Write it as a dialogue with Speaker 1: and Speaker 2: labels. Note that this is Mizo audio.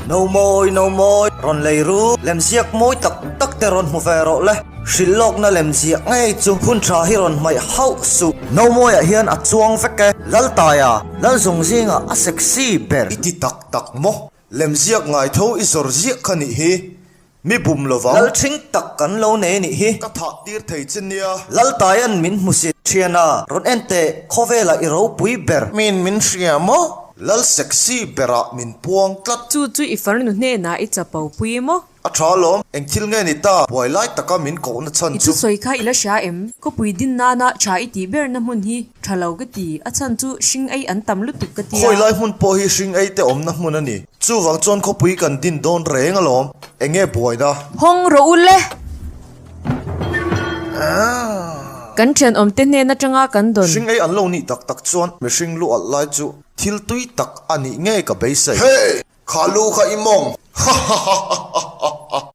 Speaker 1: No mawi, no mawi, rawn lei ru, lemziak mawi tak tak te rawn hmu ve rawh le. Hrilh lawkna lemziah ngei chu hun tha hi rawn hmaih hauh suh. No mawiah hian a chuang vek e. Laltaia, Lalzawng zingah a sexy ber.
Speaker 2: I ti tak tak maw? Lemziak ngai tho i zawr ziah kha nih hi. Mi bum lo vang.
Speaker 1: Lal ṭhing tak kan lo nei nih hi.
Speaker 2: Ka thah tir thei che nia.
Speaker 1: Laltaia'n min hmu si. Ṭhiana, rawn en teh, khawvelah i ropui ber.
Speaker 2: Min min hria maw? Lal sexy berah min puang tlat.
Speaker 3: Chu chu i farnu hnenah i chapo pui maw?
Speaker 2: A tha alawm, eng thil nge ni ta? Buai lai taka min kohna chhan
Speaker 3: I
Speaker 2: chu.
Speaker 3: thusawi kha i la hria em? Khawpui din nana tha i tih berna hmun hi tha lo ka ti, a chhan chu hring ei an tam lutuk ka tia.
Speaker 2: Khawi lai hmun pawh hi hring ei te awmna hmun a ni. Chuvang chuan khawpui kan din dawn reng alawm, eng nge buaina?
Speaker 3: Hawng rawh u le! Kan thianawmte hnen atanga kan dawn.
Speaker 2: Hring ei an lo nih tak tak chuan mihring lu alh lai chu thil tui tak a nih ngei ka beisei. Hey! Kha lu kha i mawng! Ha ha ha ha ha!